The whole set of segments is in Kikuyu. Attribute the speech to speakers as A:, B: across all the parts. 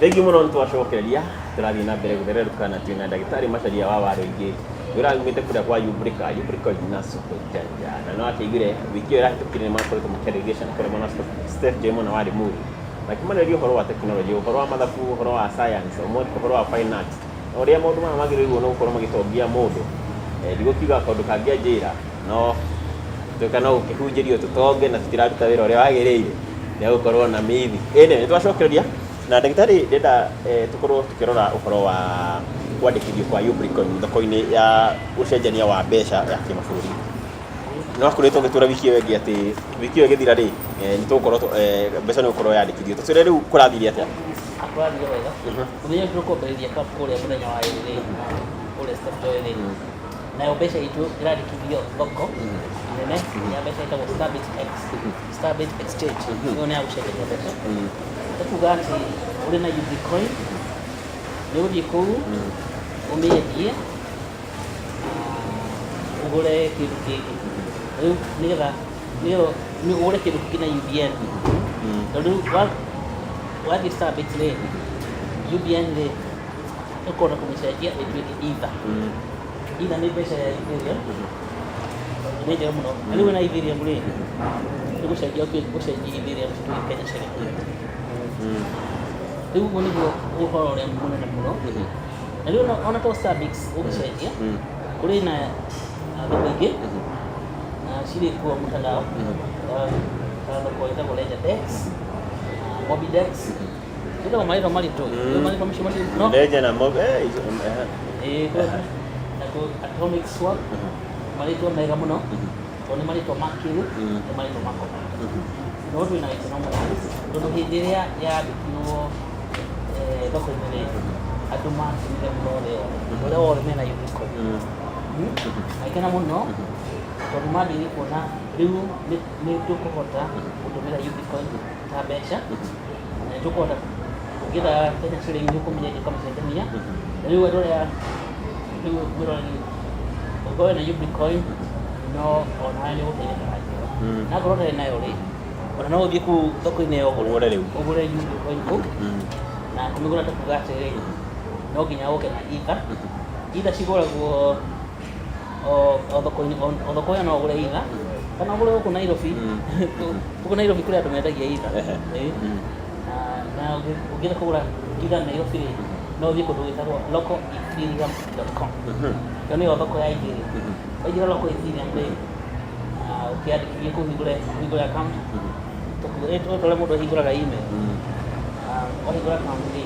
A: Thengiũ mũno, nĩ twacokereria, tũrathiĩ na mbere gũthererũka na twĩna ndagĩtarĩ Macharia wa Warũingĩ ũraumĩte kũrĩa kwa Yubrika Yubrika na soko janja, na no akĩiguire wiki ĩyo ĩrahĩtũkire nĩ makoretwo makĩarĩrĩria ciana kũrĩa mwena wa Steph Joy mwena wa Limuru, makĩmarĩria ũhoro wa tekinoronjĩ, ũhoro wa mathabu, ũhoro wa science, ũhoro wa fine arts na ũrĩa maũndũ maya magĩrĩirwo nĩ gũkorwo magĩtongia mũndũ. Ndigũkiuga kaũndũ kangĩ anjĩra no tuĩka no gũkĩhunjĩrio tũtonge na tũtiraruta wĩra ũrĩa wagĩrĩire nĩ gũkorwo na mithi. Ĩnĩ nĩ twacokereria na ndagĩtarĩ, ndĩrenda tũkorwo tũkĩrora ũhoro wa kwandĩkithio kwa Ubricoin thoko-inĩ ya ũcenjania wa mbeca ya kĩmabũrũri. Nĩ wakoretwo ũgĩtwĩra wiki ĩyo ĩngĩ atĩ wiki ĩyo ĩgĩthira rĩ, nĩ tũgũkorwo mbeca nĩ gũkorwo yandĩkithio. Tũtwĩre rĩu kũrathire atĩa?
B: Kũrathire wega. Mũthenya ũcio tũkwambĩrĩria camp kũrĩa mũthenya wa ĩrĩ rĩ, kũrĩa Step Joy rĩ, nayo mbeca itũ ĩrandĩkithio thoko nene ya mbeca ĩtagwo Starbit X, Starbit Exchange. Ĩyo nĩ ya gũcenjania mbeca. Nĩ kuga atĩ ũrĩ na Ubricoin nĩ ũgũthiĩ kũu ũmĩendie ũgũre kĩndũ kĩngĩ rĩu nĩgetha nĩ ũgũre kĩndũ kĩngĩ na UBN, tondũ rĩu wathiĩ Starbit rĩ, UBN rĩ, ũkũhota kũmĩcenjia ĩtuĩke Ether. Ether nĩ mbeca ya Ethereum, nĩ njega mũno. Na rĩu wĩna Ethereum rĩ, nĩ gũcenjia ũcenjie Ethereum cituĩke Kenya shilling. Rĩu ũguo nĩguo ũhoro ũrĩa mũnene mũno. Na rĩu ona to Starbix ũgĩcenjia, kũrĩ na thoko ingĩ na cirĩ kuo mtandao, ta thoko ĩtagwo Ledger Dex, Mobidex, ĩtagwo marĩtwa maritũ. Rĩu marĩtwa macio macio no
A: Ledger na Mob
B: Ĩĩ, na kũ Atomic Swap, marĩtwa mega mũno tondũ nĩ marĩtwa ma kĩrĩu, nĩ marĩtwa ma kompiuta. No twĩna gĩkeno mũno tondũ hĩndĩ ĩrĩa yandĩkirwo thoko-inĩ rĩ, andũ makenire mũno thĩ yothe, andũ arĩa othe mena Ubricoin magĩkena mũno tondũ mambĩrĩirie kuona rĩu nĩ tũkũhota gũtũmĩra Ubricoin ta mbeca, na nĩ tũkũhota ũngĩenda Kenya shilling nĩ ũkũmĩendia ũkamĩcenjania. Na rĩu andũ arĩa rĩu mwĩroreri ũngĩkorwo wĩna Ubricoin no onawe nĩ ũgũteithĩka na njĩra, na akorwo ũtarĩ nayo rĩ, ona no ũthiĩ kũu thoko-inĩ ĩyo ũgũre.
A: Ũgũre rĩu.
B: Ũgũre Ubricoin kũu, na kũmĩgũra ta kuga atĩrĩ, no nginya ũke na Ether. Ether cigũragwo o thoko-inĩ, o thoko ĩyo no ũgũre Ether kana ũgũre gũkũ Nairobi. Gũkũ Nairobi kũrĩ andũ mendagia Ether. Ĩĩ. Na ũngĩenda kũgũra Ether Nairobi rĩ, no ũthiĩ kũndũ gwĩtagwo localethereum.com. Ĩyo nĩyo thoko ya Ethereum. Waingĩra local Ethereum rĩ, na ũkĩandĩkithie kũu ũhingũre account, tũrĩa mũndũ ahingũraga email. Wahingũra account rĩ,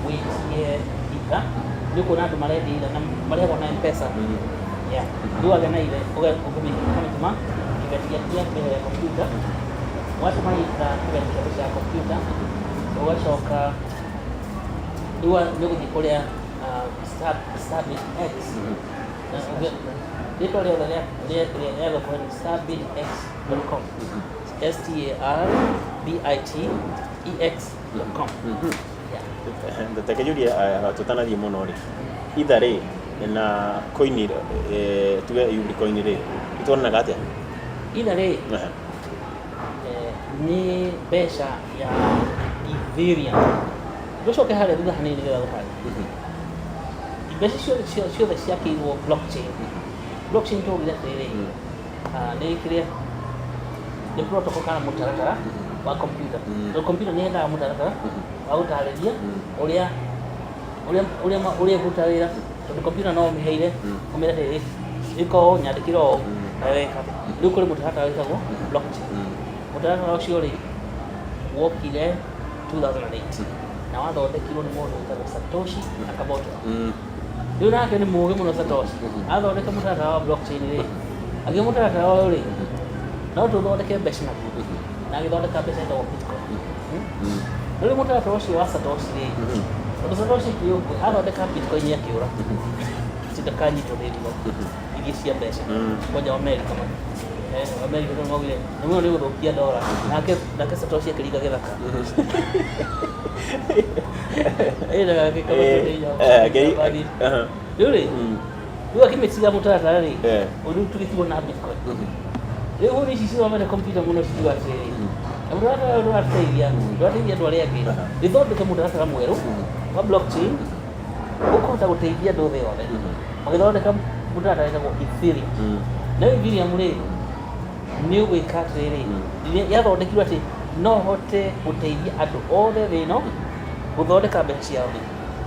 B: wĩtie Ether, nĩ ũkuona andũ marendia Ether na marĩhagwo na M-Pesa. Yeah. Rĩu wagĩa na Ether, ũkamĩtũma kĩbeti gĩaku gĩa mbere ya kompiuta. Watũma Ether kĩbeti gĩa mbeca ya kompiuta, ũgacoka rĩu nĩ ũgũthiĩ kũrĩa Starbit X. Na rĩtwa rĩothe rĩa thoko nĩ starbitx.com, starbitex.com. Yeah.
A: Reke njũrie tũtanathiĩ mũno rĩ, Ether rĩ na coin tuge Ubricoin rĩ, itwaranaga atĩa?
B: Ether rĩ, nĩ mbeca ya Ethereum. Tũcoke harĩa thutha hanini nĩgetha tũhande mbeca ciothe ciothe ciakĩirwo blockchain. Blockchain twaugire atĩrĩrĩ, nĩ kĩrĩa nĩ protocol kana mũtaratara wa computer, tondũ computer nĩ yendaga mũtaratara wa gũtarĩria ũrĩa ĩkũruta wĩra, tondũ computer no ũmĩheire ũmĩre atĩrĩrĩ, ĩka ũũ, nyandĩkĩre ũũ, nayo ĩka. Rĩu kũrĩ mũtaratara wĩtagwo blockchain. Mũtaratara ũcio rĩ, wokire 2008 na wathondekirwo nĩ mũndũ wĩtagwo Satoshi Nakamoto. Rĩu nake nĩ mũũgĩ mũno Satoshi, athondeka mũtaratara wa blockchain rĩ, agĩ mũtaratara ũyũ rĩ, no tũthondeke mbeca naguo, na agĩthondeka mbeca ĩtagwo Bitcoin. Rĩu mũtaratara ũcio wa Satoshi rĩ, tondũ Satoshi kĩũngũ athondeka Bitcoin akĩũra cindakanyitwo nĩ ruo iria cia mbeca kwanja Amerika Amerika nĩ maugire nĩ mũno nĩ gũthũkia ndora, nake Satoshi akĩringa gĩthaka. Ĩ, rĩu rĩ, rĩu akĩmĩtiga mũtaratara rĩ, rĩu tũgĩtigwo na Bitcoin. Rĩu hũni ici cithomete computer mũno ciuga atĩrĩrĩ, Na mũtaratara ũyũ ndũratũteithia, ndũrateithia andũ arĩa angĩ. Rĩthondeke mũtaratara mwerũ wa blockchain ũkũhota gũteithia andũ thĩ yothe. Magĩthondeka mũtaratara wĩtagwo Ethereum. Nayo Ethereum rĩ, nĩ ũgwĩka atĩrĩrĩ, yathondekirwo atĩ no hote gũteithia andũ othe thĩ ĩno gũthondeka mbeca ciao,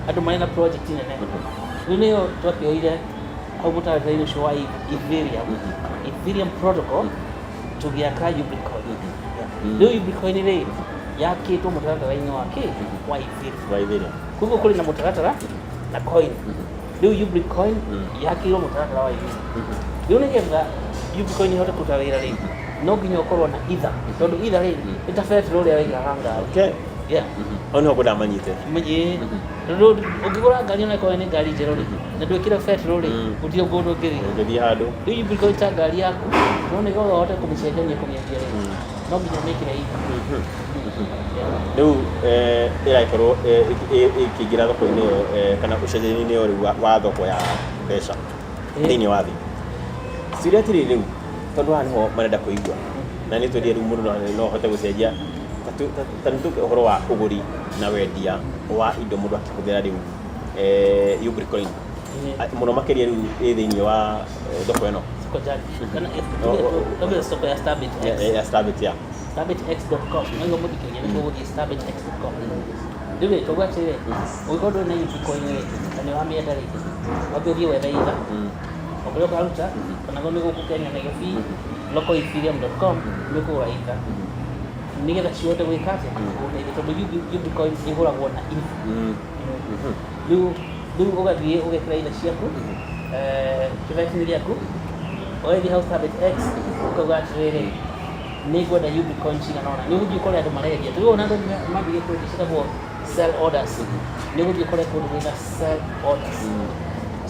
B: andũ marĩ na project nene. Rĩu nĩyo twakĩoire hau mũtaratara-inĩ ũcio wa Ethereum, Ethereum protocol, tũgĩaka Ubricoin. Yeah. Rĩu Ubricoin rĩ, yakĩtwo mũtaratara-inĩ wa kĩ wa Ethereum.
A: Wa Ethereum.
B: Koguo kũrĩ na mũtaratara na coin. Rĩu Ubricoin yakĩirwo mũtaratara wa Ethereum. Rĩu nĩgetha Ubricoin ĩhote kũruta wĩra rĩ, no nginya ũkorwo na ether, tondũ ether rĩ, nĩ ta betũrũ ũrĩa wĩkĩraga ngari.
A: Okay.
B: Yeah.
A: Hau nĩho ngwendaga manyite.
B: Ĩĩ. Tondũ ũngĩgũra ngari ona ĩkorwo nĩ ngari njerũ rĩ, na ndwĩkĩre betũrũ rĩ, gũtirĩ kũndũ ũngĩthiĩ.
A: Ũngĩthiĩ handũ.
B: Rĩu Ubricoin ta ngari yaku, no nĩgetha ũhote kũmĩcenjania kũmĩendia rĩ, no nginya ũmĩkĩre ether. Yeah.
A: Rĩu ĩragĩkorwo ĩkĩingĩra thoko-inĩ ĩyo kana ũcenjania-inĩ ũyũ rĩu wa thoko ya mbeca thĩinĩ wa thĩ. Ciũria atĩrĩrĩ rĩu, tondũ haha nĩho marenda kũigua, na nĩ twendire rĩu mũndũ no ahote gũcenjia, ta nĩ tuge ũhoro wa ũgũri na wendia wa indo mũndũ akĩhũthĩra rĩu Ubricoin. Mũno makĩria rĩu ĩ thĩinĩ wa thoko ĩno.
B: Soko janja. Kana tuge soko ya Starbit X.
A: Ya Starbit ya.
B: Starbitx.com. Nĩguo mũthikĩrĩria nĩguo gũthiĩ starbitx.com. Rĩu rĩ, tauga atĩrĩrĩ, ũngĩkorwo ndũrĩ na Ubricoin rĩ, na nĩ ũramĩenda rĩ, wambe ũthiĩ wethe ether. O kũrĩa ũkaruta, kana nĩ gũkũ Kenya Nairobi, localethereum.com, nĩ ũkũgũra ether. Nĩgetha cihote gwĩka atĩa? Gũgũteithia tondũ Ubricoin ĩgũragwo na ether. Rĩu ũgathiĩ ũgekĩra ether ciaku kĩbeti-inĩ gĩaku, ũgathiĩ hau Starbit X, ũkauga atĩrĩrĩ, nĩ ngwenda Ubricoin cigana ũna. Nĩ ũgũthiĩ ũkore andũ marendia. Rĩu ona andũ mambĩrĩria kwendia ciĩtagwo sell orders. Nĩ ũgũthiĩ ũkore kũndũ gwĩta sell orders.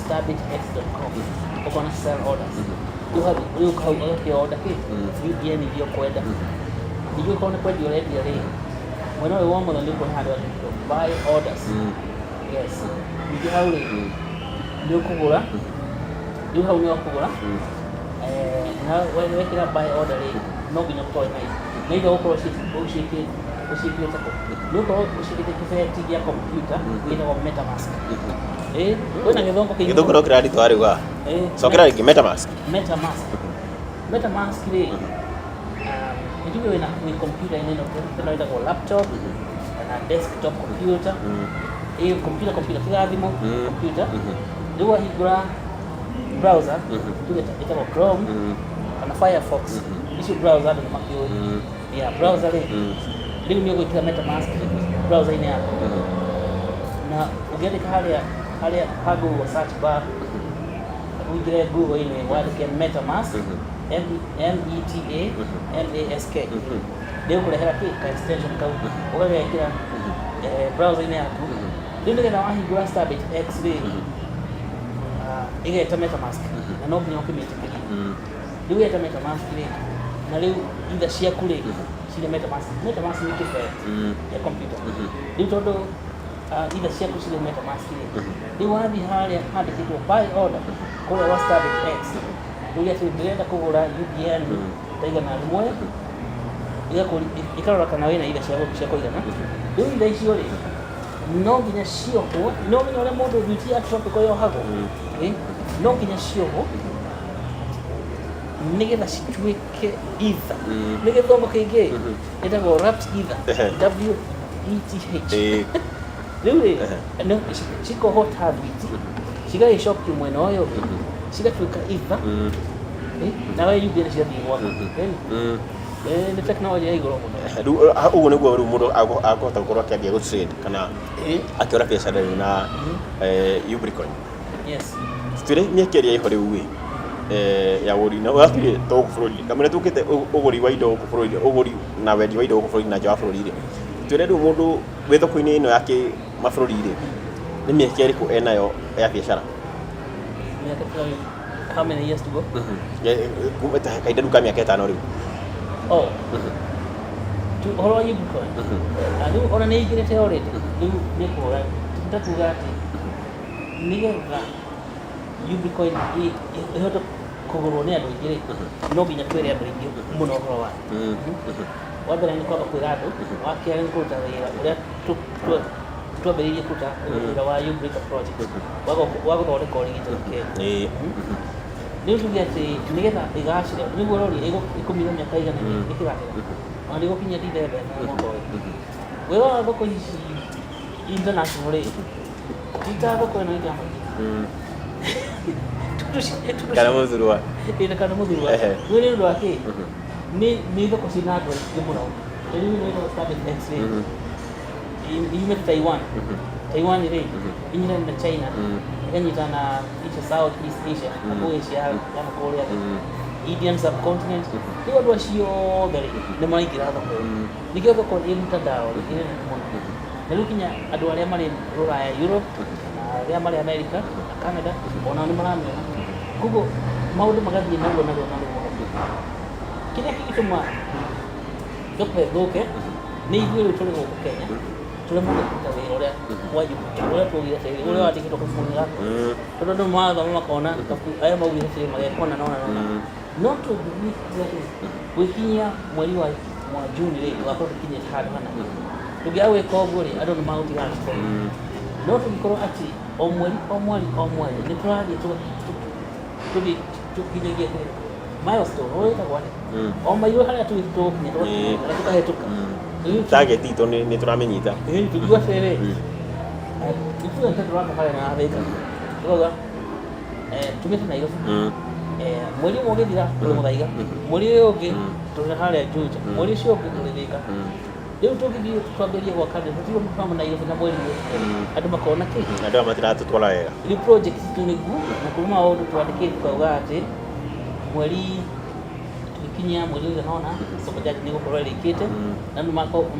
B: Starbitx.com. Ũkona sell orders. Rĩu hau rĩu hau ũgakĩ order kĩ UBN iria ũkwenda. Ningĩ ũkorwo nĩ kwendia ũrendia rĩ, mwena ũyũ wa ũmotho nĩ ũkuona handũ handĩkĩtwo buy orders. Yes. Ningĩ hau rĩ, nĩ ũkũgũra. Rĩu hau nĩ ũkũgũra. Na wekĩra buy order rĩ, no nginya ũkorwo na indo. Na indo ũgũkorwo ũciĩkĩrĩte kũ? Nĩ ũgũkorwo ũciĩkĩrĩte kĩbeti gĩa computer gĩtagwo MetaMask. Ĩĩ, kwĩna gĩthũngũ kĩingĩ.
A: Gĩthũngũ no kĩraritũha rĩu haha. Cokera rĩngĩ MetaMask.
B: MetaMask. MetaMask rĩ, nĩ tuge wĩna wĩ computer-inĩ ĩno ĩno ĩtagwo laptop kana desktop computer. Ĩĩ computer tiga thimũ, computer. Rĩu wahingũra browser, tuge ĩtagwo Chrome kana Firefox. Icio browser andũ nĩ makĩũĩ. Yeah, browser rĩ, rĩu nĩ ũgwĩkĩra MetaMask browser-inĩ yaku. Na ũngĩandĩka harĩa ha Google search bar, ũingĩre Google-inĩ wandĩke MetaMask, M M E T A M A S K. Nĩ ũkũrehera kĩ ka extension kau ũgagekĩra browser-inĩ yaku. Rĩu nĩgetha wahingũra Starbit X rĩ, ĩgeta MetaMask na no nginya ũkĩmĩtĩkĩrie. Rĩu yeta MetaMask rĩ, na rĩu ether ciaku rĩ, cirĩ MetaMask. MetaMask nĩ kĩbeti ya computer. Rĩu tondũ ether ciaku cirĩ MetaMask rĩ, rĩu wathiĩ harĩa handĩkĩtwo buy order kũrĩa gwa Starbit X, uge atĩ ndĩrenda kũgũra UBN ta 100, ĩkarora kana wĩna ether cia kũigana. Rĩu ether icio rĩ, no nginya ciohwo, no nginya ũrĩa mũndũ thuti ya tropical yohagwo, ĩ, no nginya ciohwo nĩgetha cituĩke ether. Nĩ gĩthomo kĩngĩ ĩtagwo wrapped ether, W E T H. Rĩu rĩ, cikohwo ta thwiti, cigagĩcokio mwena ũyũ ũngĩ, cigatuĩka ether, nawe UBN cigathiĩ gwaku. Nĩ tekinoronjĩ ya igũrũ mũno.
A: Rĩu ũguo nĩguo rĩu mũndũ akũhota gũkorwo akĩambia gũ trade kana akĩhũra biacara rĩu na Ubricoin.
B: Yes.
A: Twĩre mĩeke ĩrĩa ĩho rĩu ĩ ya ũgũri na ũgatuire to gũkũ bũrũri kamũira tũkĩte ũgũri wa indo gũkũ bũrũri, ũgũri na wendia wa indo gũkũ bũrũri na nja wa bũrũri rĩ, twĩre rĩu mũndũ wĩ thoko-inĩ ĩno ya kĩmabũrũri rĩ, nĩ mĩeke ĩrĩkũ enayo ya biacara?
B: Mĩaka how many years to go?
A: Kahinda rĩu ka mĩaka 5 rĩu.
B: Oh. Tu ũhoro wa Ubricoin. Rĩu ona nĩ ĩingĩrĩte already. Rĩu nĩ kũhũra ta kuga atĩ nĩgetha Ubricoin ĩhote kũgũrwo nĩ andũ aingĩ rĩ, no nginya twĩre andũ aingĩ mũno ũhoro wayo. Wa mbere nĩ kwamba kwĩra andũ, wa kerĩ nĩ kũruta wĩra ũrĩa twambĩrĩirie kũruta wĩra wa Ubrica project wa gũthondeka ũrigitani Kenya. Rĩu tuge atĩ nĩgetha ĩgacĩre, nĩguo rori ĩkũmira mĩaka igana ĩkĩgacĩra, ona ndĩgũkinyia Dithemba mwaka ũyũ. Wĩra wa thoko ici international rĩ, ti ta thoko ĩno ĩngĩ ya maingĩ.
A: Kana mũthurwa.
B: Ĩĩ, kana mũthurwa. Rĩu nĩ ũndũ wa kĩ? Nĩ thoko ciĩna andũ aingĩ mũno. Rĩu nĩ ĩtagwo Standard X rĩ, yumĩte Taiwan. Taiwan rĩ, ĩnyitane na China, ĩkanyitana na Asia, South East Asia, na kũu Asia kana kũrĩa thĩ. Indian subcontinent. Rĩu andũ acio othe rĩ, nĩ maraingĩra thoko ĩyo. Nĩkĩo thoko ĩ mtandao rĩ, ĩ nene mũno. Na rĩu kinya andũ arĩa marĩ Rũraya, Europe, na arĩa marĩ America na Canada, onao nĩ maramĩona. Koguo maũndũ magathiĩ narua narua narua mũno. Kĩrĩa kĩngĩtũma thoko ĩthũke nĩ ithuĩ rĩu tũrĩ gũkũ Kenya tũremwo nĩ kũruta wĩra ũrĩa wanyu ũrĩa twaugire atĩrĩrĩ, ũrĩa wandĩkĩtwo kabuku-inĩ gaka, tondũ andũ marathoma makona kabuku arĩa maugire atĩrĩrĩ mageka ũna na ũna na ũna. No tũngĩthiĩ tuge atĩrĩ, gwĩkinyia mweri wa June rĩ, tũgakorwo tũkinyĩte handũ hana. Tũngĩaga gwĩka ũguo rĩ, andũ nĩ magũtigana na thoko ĩyo. No tũngĩkorwo atĩ o mweri o mweri o mweri nĩ tũrathiĩ tũkinyagia milestone, ũrĩa wĩtagwo atĩa? O mairũ harĩa tũgĩthiĩ tũgũkinya tũgakinya na tũkahĩtũka. Rĩu
A: Target itũ nĩ tũramĩnyita.
B: Ĩĩ, tũkiuga atĩrĩrĩ, ithuĩ nĩ tũraka harĩa na Thĩka, tũkauga tumĩte Nairobi, mweri ũmwe ũgĩthira tũrĩ Mũthaiga, mweri ũyũ ũngĩ tũrĩ harĩa Juja, mweri ũcio ũngĩ tũrĩ Thĩka. Rĩu tũngĩthiĩ twambĩrĩrie gwaka rĩ, tũtigwo tũkama Nairobi na mweri ũyũ, andũ makona kĩ?
A: Andũ aya matiratũtwara wega.
B: Rĩu project itũ nĩguo na kuma maũndũ twandĩkĩte tukauga atĩ mweri tũgĩkinyia mweri ũigana ũna soko janja nĩ ĩgũkorwo ĩrĩkĩte, na andũ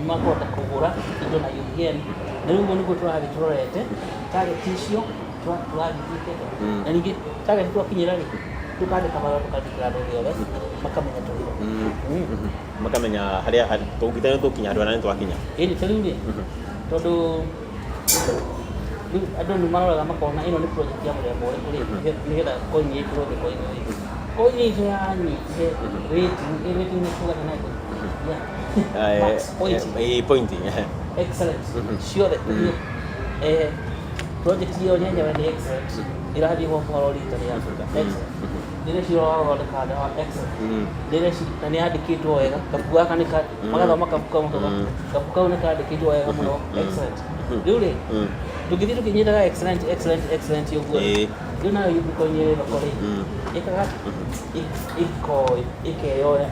B: makũhota kũgũra indo na UBN. Na rĩu ũguo nĩguo tũrathiĩ tũrorete target icio tũrathiĩ twĩkĩte. Na ningĩ target twakinyĩra rĩ, tũkandĩka marũa tũkandĩkĩra andũ othe makamenya tũrĩ ho.
A: Makamenya harĩa tũngĩte nĩ tũkinya handũ hana nĩ twakinya.
B: Ĩni ta rĩu rĩ, tondũ rĩu andũ nĩ maroraga makona ĩno nĩ project ya mũthemba ũrĩkũ rĩ, nĩgetha coin ĩkĩrwo thoko-inĩ rĩ. Coin itũ yanyitire rating, ĩ rating nĩ kuga kana ĩkũ? Yeah. Max point.
A: Point.
B: Excellent. Ciothe. Project ĩyo yenyewe nĩ excellent. Ĩrathiĩ gwaka ũrigitani Africa. Excellent. Ndĩreciria wa gũthondeka ndawa excellent. Ndĩreciria na nĩ yandĩkĩtwo wega. Kabuku gaka nĩ ka magathoma kabuku kau makauga kabuku kau nĩ kandĩkĩtwo wega mũno. Excellent. Rĩu rĩ, tũngĩthiĩ tũkĩnyitaga excellent excellent excellent ũguo rĩ, rĩu nayo Ubicoin ĩrĩ thoko rĩ, ĩkaga ĩkeyoya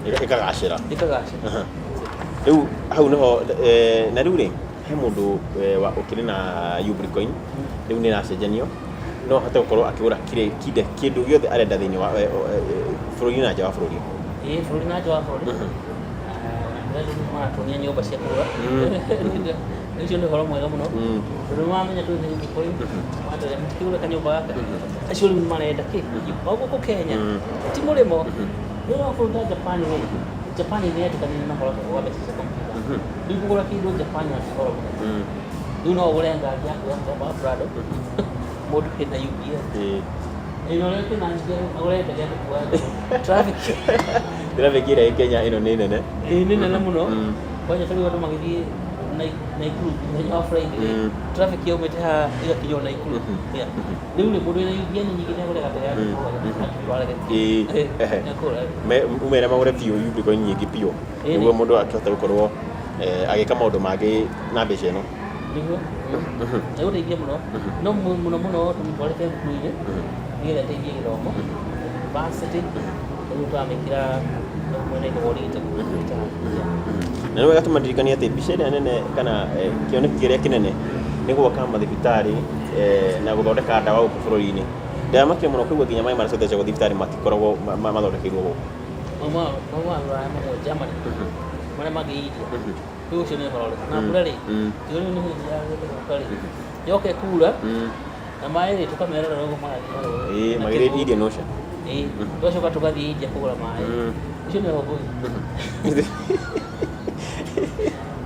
A: Ĩkagacĩra.
B: Ĩkagacĩra.
A: Rĩu hau nĩho na rĩu rĩ, he mũndũ ũkĩrĩ na Ubricoin, rĩu nĩ ĩracenjanio, no ahote gũkorwo akĩgũra kire kinde kĩndũ gĩothe arenda thĩinĩ wa bũrũri na nja wa bũrũri.
B: Ĩĩ, bũrũri na nja wa bũrũri. Na rĩu maratuonia nyũmba cia kũgũra. Ũcio nĩ ũhoro mwega mũno, tondũ nĩ mamenya twĩ na Ubricoin, mandĩre mũtikĩgũre kanyũmba gaka. Acio rĩu marenda kĩ o gũkũ Kenya ti mũrĩmo. Rĩu no bũrũri ta Japan rĩ, Japan nĩ yetĩkanĩire na ũhoro wa mbeca cia kompiuta. Rĩu kũgũra kĩndũ Japan na ti goro mũno. Rĩu no ũgũre ngari yaku ya mũthemba wa Prado, mũndũ wĩna UPS, ĩno ũrĩa kwĩna UPN agũre ndege ya gũkua traffic.
A: Traffic ĩrĩa ĩ Kenya ĩno nĩ nene.
B: Ĩĩ, nĩ nene mũno. Kwanja ta rĩu andũ magĩthiĩ Naikuru mũthenya wa Friday rĩ, traffic yaumĩte haha ĩgakinya o Naikuru. Yeah. Rĩu rĩ, mũndũ wĩna UPN nyingĩ nĩ agũre gabere ya atware. Nĩakũgũra.
A: Umere magũre biũ Ubricoin nyingĩ biũ, nĩguo mũndũ akĩhote gũkorwo agĩka maũndũ mangĩ na mbeca ĩno.
B: Nĩguo ĩgũteithia mũno, no mũno mũno tũmĩtwarĩte thukuru-inĩ nĩgetha ĩteithie gĩthomo university. Rĩu tũramĩkĩra mwena-inĩ wa ũrigitani.
A: Na nĩ wega tũmaririkanie atĩ mbica ĩrĩa nene kana kĩoneki kĩrĩa kĩnene nĩ gwaka mathibitarĩ na gũthondeka ndawa gũkũ bũrũri-inĩ. Ndĩramakire mũno kũigua nginya maĩ marĩa tũthecagwo thibitarĩ matikoragwo mathondekeirwo gũkũ.
B: Mauma Rũraya, mamwe Germany, marĩa mangĩ India. Rĩu ũcio nĩ ũhoro ũrĩkũ? Na mbura rĩ, tiga rĩu nĩ hĩndĩ ya gũka rĩ, yoka ĩkura na maĩ rĩ, tũkamerorera ũguo marathiĩ na rũĩ.
A: Ĩĩ,
B: Na
A: magĩrĩ
B: kĩguũ.
A: Indian Ocean.
B: Ĩĩ, tũgacoka tũgathiĩ India kũgũra maĩ. Ũcio nĩ ũgũi.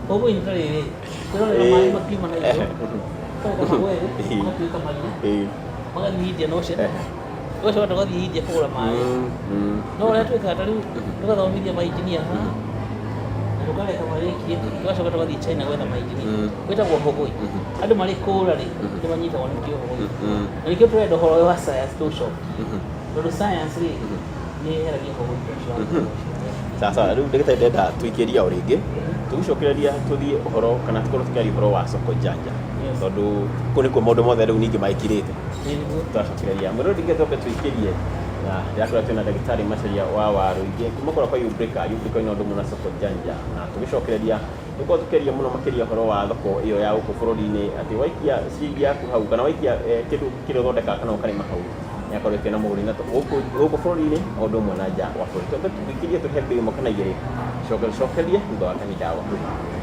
B: Ũgũi nĩ ta rĩrĩ, kwĩrorera maĩ makiuma na igũrũ, makoka magwethe, magatuĩka maria, magathiĩ Indian Ocean, tũgacoka tũgathiĩ India kũgũra maĩ. No ũrĩa twĩkaga ta rĩu tũgathomithia mainjinia haha. Tũkareka marĩkie, tũgacoka tũgathiĩ China gwetha mainjinia. Gwĩtagwo hũgũi. Andũ marĩ kũra rĩ, nĩ manyitagwo nĩ kĩũhũgũi. Na nĩkĩo tũrenda ũhoro ũyũ wa science tũũcokie, tondũ science rĩ, nĩ ĩheragia hũgũi ũcio wa mũrimũ ũcio.
A: Sawa sawa, rĩu ndagĩtarĩ ndĩrenda tũikĩrie o rĩngĩ, tũgĩcokereria tũthiĩ ũhoro kana tũkorwo tũkĩaria ũhoro wa soko janja. Tondũ kũu nĩkuo maũndũ mothe rĩu ningĩ maĩkirĩte.
B: Ĩĩ nĩguo.
A: Twacokereria mũrũ ndingĩ twambe tũikĩrie na ndĩrakwĩra twĩna ndagĩtarĩ Macharia wa Warũingĩ kuma kũrĩa kwa Ubrica. Ubrica ĩna ũndũ mũna soko janja, na tũgĩcokereria tũkorwo tũkĩaria mũno makĩria ũhoro wa thoko ĩyo ya gũkũ bũrũri-inĩ, atĩ waikia ciringi yaku hau kana waikia kĩndũ kĩrĩa ũthondekaga kana ũkarĩma hau nĩakorwo ĩkĩona mũgũri na gũkũ bũrũri-inĩ o ũndũ ũmwe na nja wa bũrũri. Twambe tũikĩrie tũrĩhe mbei ĩmwe kana igĩrĩ, coke tũcokerie thutha wa kahinda gakuhĩ.